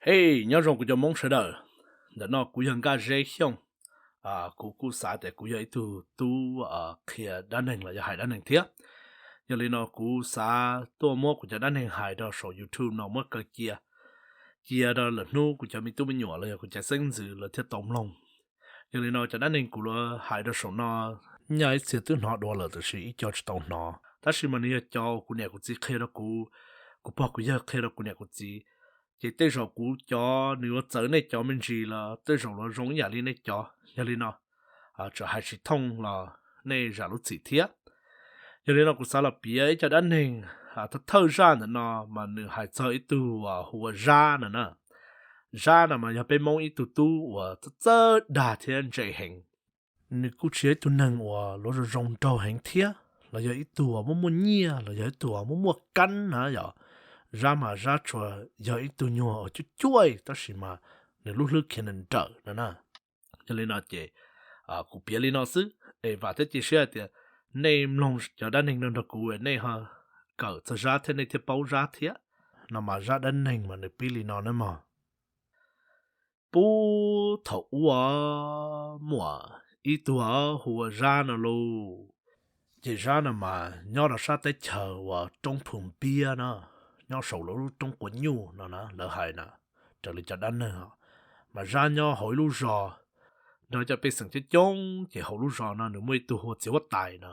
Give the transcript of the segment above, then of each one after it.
Hej, nyob zoo kuv cov Hmoob sawv daws. Ntawm no kuv yog Nkaj Zeb Xyooj. Kuv kuj xav tias kuv yog ib tug tub qhia dab neeg los yog hais dab neeg thiab. Yog li no kuv xav tuaj muab kuv cov dab neeg hais rau saum YouTube no muab kaw cia, cia rau lwm hnub kuv cov me tub me nyuam los yog kuv cov xeeb ntxwv lawv thiaj tau mloog. Yog li no cov dab neeg kuv los hais rau saum no, nyaj ib txhia twb hnov dua lawm tab sis ib co tsis tau hnov, tab sis mas nws yog cov kuv niam kuv txiv qhia rau kuv, kuv pog kuv yawg qhia rau kuv niam kuv txiv. Ces tej zaum kuv cov nws yuav txawv nej cov me ntsis los tej zaum los zoo ib yam li nej cov. Yog li no, txawm hais tsis thooj los nej zam lub txim thiab. Yog li no kuv xav los piav ib co dab neeg. Thawj zaj ntawm no mas nws hais txog ib tug hu ua Zab no na. Zab no mas yog peb Hmoob ib tug tub uas txawj dag thiab ntse heev. Nws kuj tsis yog ib tug neeg uas luav zoo zoo nraug heev thiab los yog ib tug uas muaj muaj nyiaj los yog ib tug uas muaj muaj kab na yom. Zab mas Zab tsuas yog ib tug nyuag uas cuab cuab tab sis mas nws lub hlwb khiav nrawm nrawm no na. Yog li no ces kuv piav li no xwb es vam thiab cia siab hais tias nej mloog cov dab neeg no nrog kuv nej ho kawm txog Zab thiab nej thiaj paub Zab thiab. No mas zaj dab neeg mas nws pib li no na mog. Puag thaum ub muaj ib tug hu ua Zab no lauj. Ces Zab no mas nyob rau sab teb chaws uas roob Phu Npiab na, nyob saum lawv lub roob quav nyuj no na lawv hais na, raws li cov dab neeg. Mas Zab nyob hauv ib lub zos nrog cov pej xeem coob coob, ces hauv lub zos no nws muaj ib tug hu ua Txiv Huab Tais no.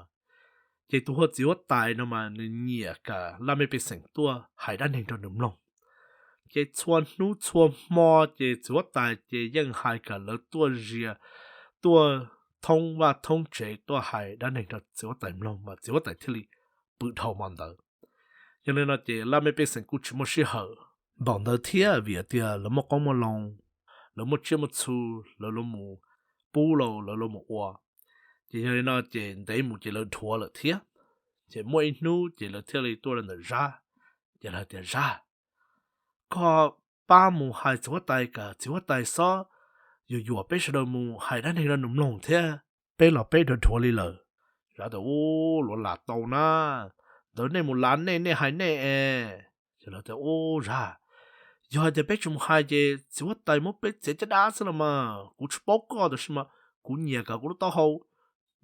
Ces tus hu ua Txiv Huab Tais no mas nws nyiam kom laj mej pej xeem tuaj hais dab neeg rau nws mloog. Ces txhua hnub txhua hmo ces Txiv Huab Tais ces yeej hais kom lawv tuaj zias, tuaj thoob vaj thoob tsev tuaj hais dab neeg rau Txiv Huab Tais mloog mas Txiv Huab Tais thiaj li pw dhau hmo ntawd. Yog li no ces laj mej pej xeem kuj tsis muaj sij hawm npaum ntawd thiab vim tias lawv muaj qoob muaj loo, lawv muaj tsiaj muaj txhu, lawv los mus pub los lawv los mus ua. Ces yog li no ces ntev mus ces lawv dhuav lawm thiab. Ces muaj ib hnub ces lawv thiaj li tuaj rau ntawm Zab, ces lawv tias, Zab, koj pab mus hais Txiv Huab Tais kom Txiv Huab Tais xob yuam yuam peb sawv daws mus hais dab neeg rau nws mloog thiab, peb los peb dhuav dhuav li lawm. Zab tias, Ub, luav lam tau na, ntawd nej mus lav nej, nej hais nej es. Ces lawv tias, Ub Zab, yog hais tias peb tsis mus hais ces Txiv Huab Tais muab peb txiav caj dab xwb los mas. Kuv tsis paub koj tab sis mas kuv nyiam kom kuv lub taub hau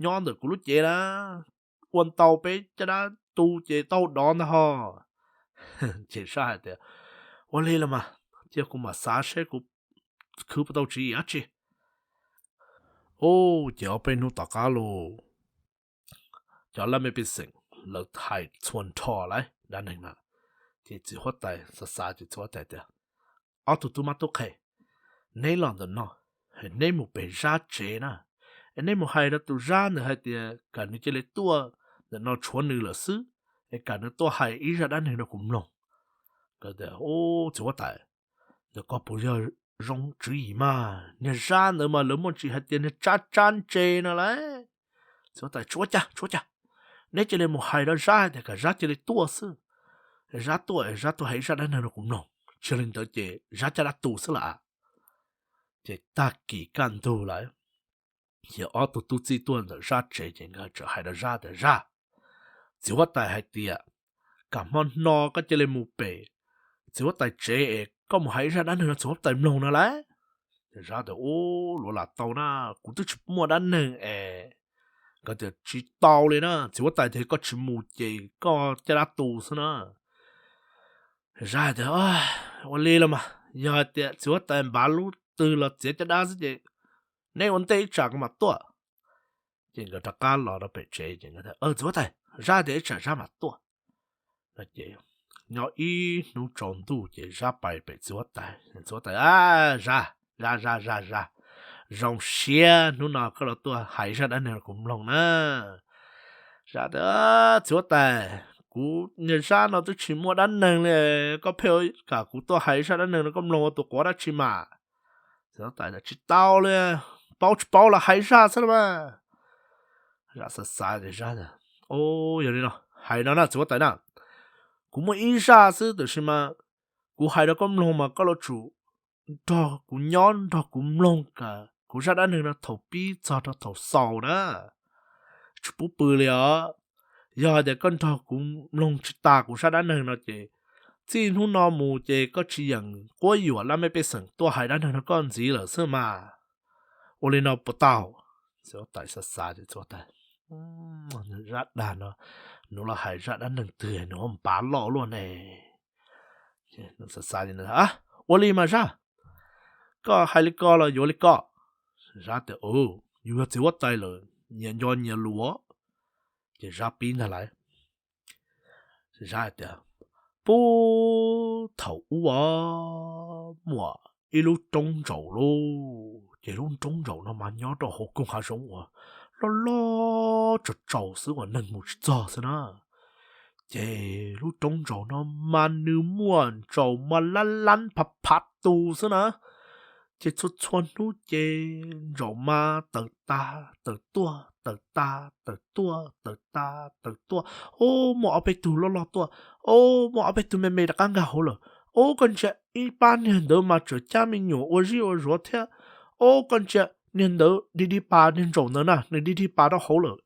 nyob ntawm kuv lub cev na, ua ntau peb caj dab tu ces taub hau dov ntag ho. Ces Zab hais tias, Ua li los mas, cia kuv mam xav seb kuv khwv puas tau tswv yim dab tsi. Ub, ces ob peb hnub tom qab los cov laj mej pej xeem lawv hais txhua nrho lawm dab neeg na. Ces Txiv Huab Tais xav xav ces Txiv Huab Tais tias, Ob tug tub mab tub qhe, neb los ntawm no, neb mus pem Zab tsev na, es neb mus hais rau tus Zab ntawd hais tias kom nws cia li tuaj, ntawm no tshuav nws lawm xwb, es kom nws tuaj hais ib zaj dab neeg rau kuv mloog. Ub, Txiv Huab Tais, yog koj puas yog zoo tswv yim mas, niag Zab ntawd mas lawv muaj ntsis hais tias niag tsab tsab ntse no lauj. Txiv Huab Tais, Tshuav cas, tshuav cas, neb cia li mus hais rau Zab hais tias kom Zab cia li tuaj xwb. Zab tuaj, Zab tuaj hais ib zaj dab neeg rau kuv mloog, tsis yog li ntawd ces Zab caj dab tu xwb lawm. Ces tag kis kaj ntug lawm, ces ob tug tub txib tuaj ntawm Zab tsev ces nkawd txawm hais rau Zab tias, Zab, Txiv Huab Tais hais tias kom hmo no koj cia li mus pem Txiv Huab Tais tsev es koj mus hais ib zaj dab neeg rau Txiv Huab Tais mloog no lauj. Ces Zab tias, Ub, luav lam tau na, kuv twb tsis muaj dab neeg es. Nkawd tias, Tsis tau li na, Txiv Huab Tais tias koj tsis mus ces koj caj dab tu xwb na. Zab tias, Ua li los mas, yog hais tias Txiv Huab Tais npav lub twg los txiav caj dab xwb ces neb ua ntej ib tsam kuv mam tuaj. Ces nkawd rov qab los rau pem tsev ces, Txiv Huab Tais, Zab tias ib tsam Zab mam tuaj. Ces nyob ib hnub tsaus ntuj ces Zab pais pem Txiv Huab Tais. Txiv Huab Tais, Zab, Zab, Zab, Zab, Zab, zoo siab hnub no koj los tuaj hais zaj dab neeg rau kuv mloog na. Zab tias, Txiv Huab Tais, kuv niag Zab no twb tsis muaj dab neeg li, koj pheej kom kuv tuaj hais zaj dab neeg rau koj mloog ua tus quav dab tsi mas? Txiv Huab Tais, Tsis tau li, paub tsis paub los hais zaj xwb los mas. Zab xav xav tias, Zab, yog li no hais no na Txiv Huab Tais na, kuv muaj ib zaj xwb tab sis mas kuv hais rau koj mloog mas koj yuav tsum nrog kuv nyob nrog kuv mloog kom kuv zaj dab neeg no thaum pib txog rau thaum xaus na. Tsis pub pw li os. Yog hais tias koj nrog kuv mloog tsis tas kuv zaj dab neeg no ces txij hnub no mus ces koj tsis yeem quab yuam laj mej pej xeem tuaj hais dab neeg rau koj ntxiv lawm xwb mas. Ua li no puas tau? Txiv huab tais xav xav, zaj dag no, nws los hais zaj dab neeg twg nws ua npav loj luaj ne. Ua li mas zaj, koj hais li ko los yuav li ko. Zab tias, yus yog txiv huab tais lawm, nyias nco nyias lus. Ces zab pib ntag lais. Zab tias, pub thaum ub muaj ib lub roob ntsaum lauj, ces lub roob ntsaum no mas nyob rau hauv koog hav zoov uas loj loj tsaus tsaus xwb uas neeg mus tsis txog xwb na. Ces lub roob ntsaum no mas nws muaj ntsaum mas lab lab phav phav tus xwb na. Ces txhua txhua hnub ces ntsaum mas tawm tas tawm tuaj, tawm tas tawm tuaj, tawm tas tawm tuaj. Ub, muaj ob peb tug loj loj tuaj, ub, muaj ob peb tug me me rov qab nkag hauv lawm. Ub, koj ntsia ib pab niag ntawd mas tseem cab me nyuam ua zib ua zuav thiab. Ub, koj ntsia niag ntawd dig dig pas, niag ntsaum ntawd na nws dig dig pas rau hauv lawm.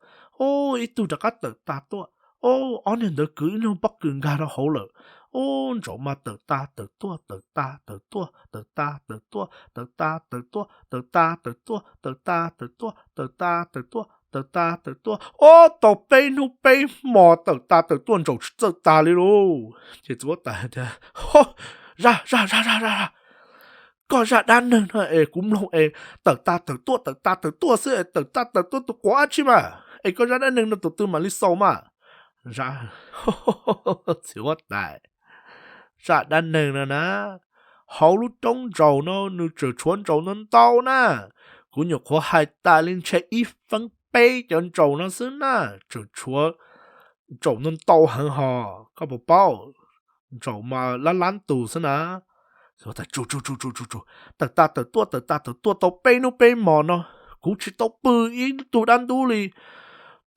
Ub, ib tug rov qab tawm tas tuaj. Ub, ob niag ntawd kwv ib lub pob kws nkag rau hauv lawm. Ub, ntsaum mas tawm tas tawm tuaj, tawm tas tawm tuaj, tawm tas tawm tuaj, tawm tas tawm tuaj, tawm tas tawm tuaj, tawm tas tawm tuaj, tawm tas tawm tuaj, tawm tas tawm tuaj. Ub, tau peb hnub peb hmos tawm tas tawm tuaj ntsaum tsis txawj tas li lauj. Ces txiv huab tais tias, zaj, zaj, zaj, zaj, zaj, koj zaj dab neeg no es kuv mloog es tawm tas tawm tuaj, tawm tas tawm tuaj xwb es tawm tas tawm tuaj tus quav dab tsi mas es koj zaj dab neeg no tus twg mam li xaus mas. Txiv huab tais, zaj dab neeg no na, hauv lub roob ntsaum no nws tseem tshuav ntsaum ntau ntau na. Kuv nyuam qhuav hais tas li ntshe ib feeb peb cov ntsaum no xwb na, tseem tshuav ntsaum ntau ntau heev hos koj puas paub. Ntsaum mas lab lab tus xwb na. Txiv huab tais, tawm tas tawm tuaj, tawm tas tawm tuaj tau peb hnub peb hmos no, kuv tsis tau pw ib tug dab ntub li.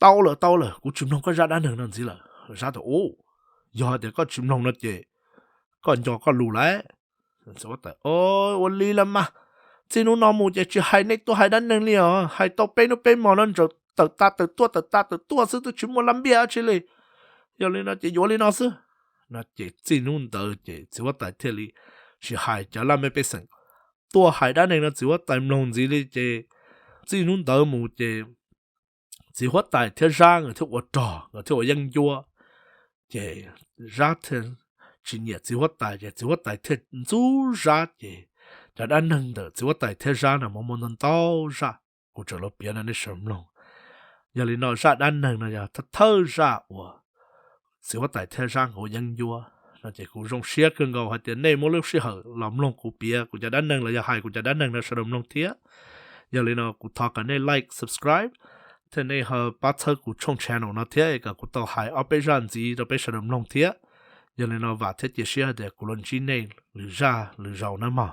Tau lawm, tau lawm, kuv tsis mloog koj zaj dab neeg no ntxiv lawm. Zab tias, ub, yog hais tias koj tsis mloog no ces koj nco koj lus lawm. Ua li los mas, txij hnub no mus ces tsis hais nej tuaj hais dab neeg li os, hais tau peb hnub peb hmos no ntsaum tawm tas tawm tuaj, tawm tas tawm tuaj xwb, twb tsis muaj lab npiaj dab tsi li. Yog li no ces yuav li no xwb. No ces txij hnub ntawd ces txiv huab tais thiaj li tsis hais cov laj mej pej xeem tuaj hais dab neeg no txiv huab tais mloog ntxiv li. Ces txij hnub ntawd mus ces txiv huab tais thiab Zab nkawd thiaj ua rog, nkawd thiaj ua yeeb ncuab. Ces Zab thiaj tsis nyiam txiv huab tais, ces txiv huab tais thiaj ntxub Zab. Ces cov dab neeg ntawm txiv huab tais thiab Zab no mas muaj ntau ntau zaj, kuv tseem los piav rau nej sawv daws mloog. Yog li no zaj dab neeg no yog thawj thawj zaj uas txiv huab tais thiab Zab nkawd ua yeeb ncuab no ces kuv zoo siab kawg nkaus hais tias nej muaj lub sij hawm los mloog kuv piav kuv cov dab neeg los yog hais kuv cov dab neeg rau sawv daws mloog thiab. Yog li no kuv thov kom nej like, subscribe, thiab nej ho pab txhawb kuv tshooj channel no thiab kom kuv tau hais ob peb zaj ntxiv rau peb sawv daws mloog thiab. Yog li no vam thiab cia siab hais tias kuv los ntsib nej lwm zaj lwm zaus nawb mog.